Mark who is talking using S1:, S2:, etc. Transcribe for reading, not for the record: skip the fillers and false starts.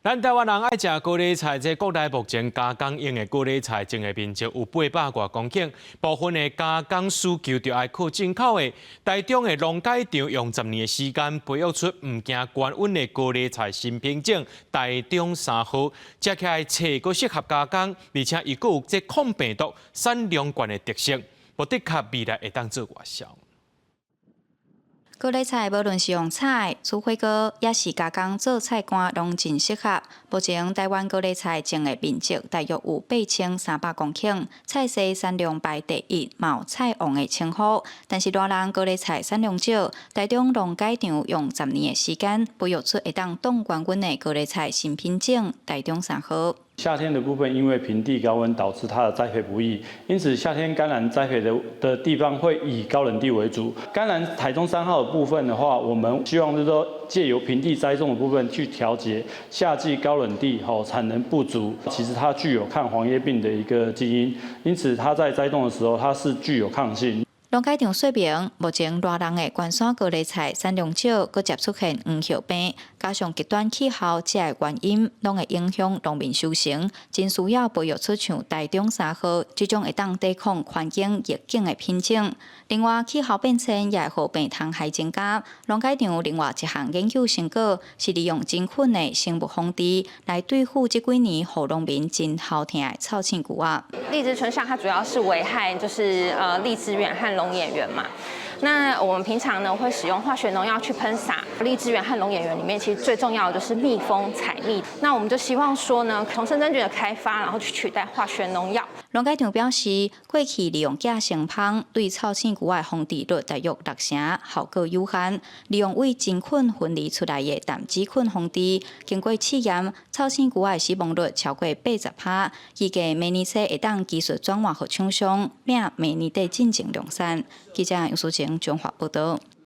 S1: 咱台灣人愛食高麗菜，這國內目前加工用的高麗菜種的面積有800外公頃，部分的加工需求就愛靠進口的。台中的農改場用10年的時間培育出毋驚高溫的高麗菜新品種台中三號，食起來脆閣適合加工，而且伊閣有這抗病毒、產量懸的特性，無的確未來會當做外銷。
S2: 高麗菜無論是用炒、煮火鍋，抑是加工做菜乾，攏真適合。目前台灣高麗菜種的面積大約有8300公頃，菜系產量排第一，嘛有菜王的稱呼。但是賴人高麗菜產量少，台中農改場用十年的時間，培育出會當擋高溫的高麗菜新品種台中三號。
S3: 夏天的部分，因為平地高溫導致它的栽培不易，因此夏天甘藍栽培的地方會以高冷地為主。甘藍台中三號的部分的話，我們希望就是說借由平地栽種的部分去調節夏季高冷地吼產能不足，其實它具有抗黃葉病的一個基因，因此它在栽種的時候它是具有抗性。
S2: 農改場說明，目前賴人的關山高麗菜產量少，閣接出現黃葉病，加上極端氣候這个原因，攏會影響農民收成，真需要培育出像台中三號這種會當抵抗環境逆境的品種。另外，氣候變遷也會予病蟲害增加。農改場另外一項研究成果是利用真菌的生物防治來對付這幾年予農民真頭疼的臭刺龜仔。
S4: 荔枝椿象它主要是危害就是荔枝螈和龍眼螈嘛。那我們平常呢會使用化學農藥去噴灑荔枝螈和龍眼螈裡面，其實最重要的就是蜜蜂採蜜。那我們就希望說呢，蟲生真菌的開發，然後去取代化學農藥。
S2: 農改場表示，過去利用寄生蜂對臭刺龜仔的防治率大約六成，效果有限。利用對真菌分離出來的擔子菌防治，經過試驗，臭刺龜仔的死亡率超過80%。預計明年初會當技術轉換予廠商，拼明年底進前量產。記者楊淑晴綜合報導。